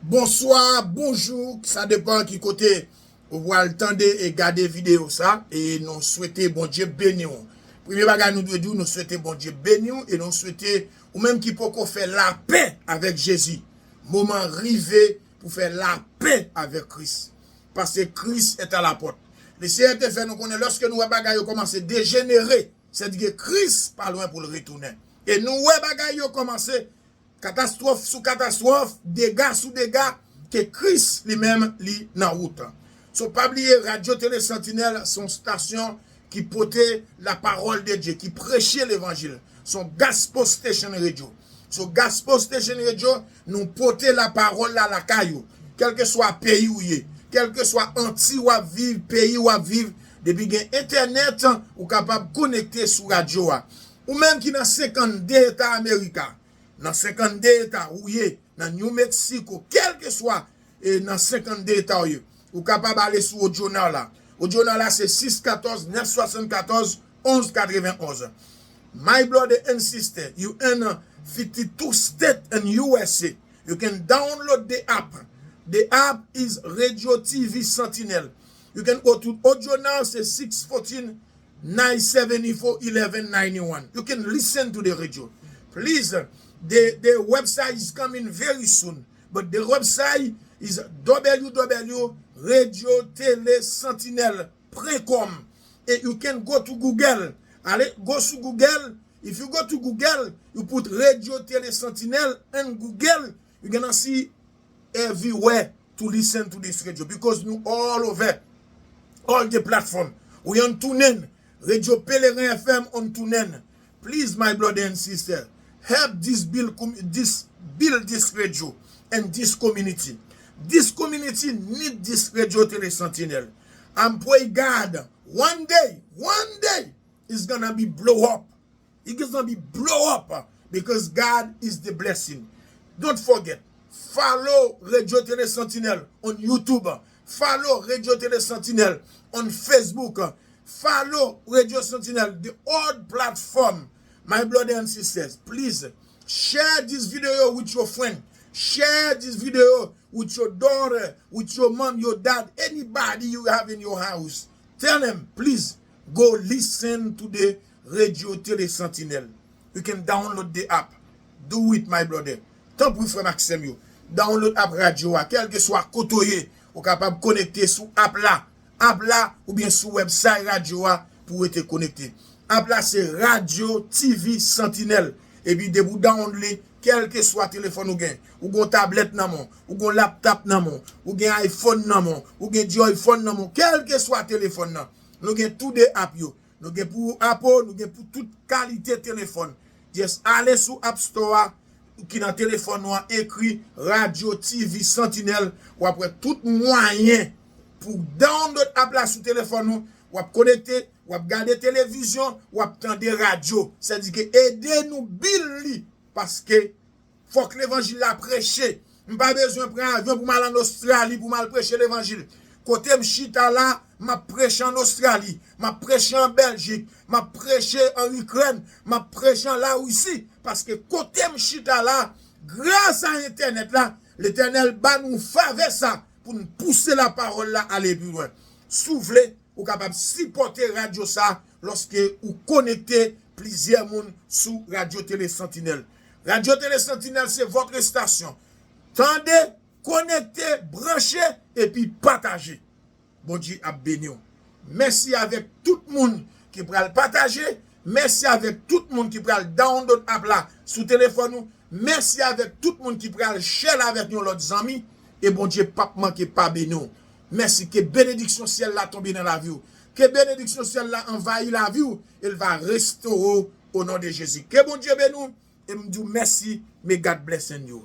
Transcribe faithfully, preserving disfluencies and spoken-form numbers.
Bonswa, bonjou, sa depan ki kote ou pral tande e gade videyo sa, e nou swete Bondye beni w. Premye bagay nou dwe di w, nou swete Bondye beni w, e nou swete ou menm ki poko fè lapè avèk Jezi. Moman rive pou fè lapè avèk Kris. Paske Kris est à la porte. Le Seyè te fè nou konnen lòske nou wè bagay yo kòmanse dejenere, sètadi ke Kris pa lwen pou l retounen. E nou wè bagay yo kòmanse katastwòf sou katastwòf, dega sou dega, ke Kris li menm li nan wout. So pa bliye, Radyo Tele Santinèl se yon stasyon ki pote la parole de Dieu, ki preche levanjil. Se yon gospel station radio. So gospel station radio, nou pote la parole la lakay ou. Kèlkeswa peyi ou ye, kèlkeswa Anti w ap viv, peyi w ap viv, depi gen entènèt, ou kapab konekte sou radyo a. Ou menm ki nan senkannde eta Amerika, nan senkannde eta ou ye, nan New Mexico, kèlkeswa e nan senkannde eta ou ye, ou kapab ale sou Audionaut la. Audionaut la se sis katòz nèf swasannkatòz onz katrevenonz. My brother and sister, you in fifty-two state and U S A. You can download the app. The app is Radio T V Sentinel. You can go to Audionaut, se six fourteen nine seventy-four eleven ninety-one. You can listen to the radio. Please, the, the website is coming very soon. But the website is W W W radio tele sentinel point com. And you can go to Google. Ale, go sou Google. If you go to Google, you put Radio Tele Sentinel in Google, you're gonna see everywhere to listen to this radio because nou all over, all the platform. We on TuneIn, Radio Pelerin F M on TuneIn. Please, my brother and sister, help this build, com- this build this radio and this community. This community need this Radio Tele Sentinel. I'm pray God one day, one day it's gonna be blow up. It is gonna be blow up because God is the blessing. Don't forget, follow Radio Tele Sentinel on YouTube. Follow Radio Tele Sentinel on Facebook. Follow Radio Sentinel, the old platform. My brother and sisters, please share this video with your friend. Share this video with your daughter, with your mom, your dad, anybody you have in your house. Tell them, please, go listen to the Radio Tele Sentinel. You can download the app. Do it, my brother. Tanpri, frè m ak sè m yo. Download app radyo a, kèlkeswa kote w ye, ou kapab konekte sou app la. App la, oubyen sou website radyo a pou w rete konekte. App la se Radio T V Sentinel. Epi depi w download li, kèlkeswa telefòn ou gen, ou gen yon tablèt nan men w, ou gen yon laptop nan men w, ou gen iPhone nan men w, ou gen Joy Phone nan men w, kèlkeswa telefòn nan. Nou gen tou de app yo. Nou gen pou Apple, nou gen pou tout kalite telefòn. Just ale sou App Store a, ki nan telefòn ou an, ekri Radio T V Sentinel, w ap wè tout mwayen pou download app la sou telefòn ou, w ap konekte, w ap gade televizyon, w ap tande radyo. Sètadi ke ede nou build li, paske fòk levanjil la preche. M pa bezwen pran avyon pou m al ann Ostrali pou m al preche levanjil. Kote m chita la, m ap preche ann Ostrali, m ap preche an Bèljik, m ap preche an Ikrèn, m ap preche an Larisi. Paske kote m chita la, gras a entènèt la, Letènèl ba nou favè sa pou n pouse lapawòl la ale pi lwen. Si w vle, ou kapab sipòte radyo sa lòske ou konekte plizyè moun sou Radyo Tele Sentinèl. Radyo Tele Sentinèl se votre station. Tande, konekte, branche, epi pataje. Bondye ap beni w. Mèsi avèk tout moun ki pral pataje. Mèsi avèk tout moun ki pral download app la sou telefòn ou. Mèsi avèk tout moun ki pral share l avèk yon lòt zanmi. E Bondye p ap manke pa beni w. Mèsi, ke benediksyon syèl la tonbe nan lavi w. Ke benediksyon syèl la anvayi lavi w, e l va restore w o non de Jezi. Ke Bondye beni w, e m di w mèsi, may God bless and you.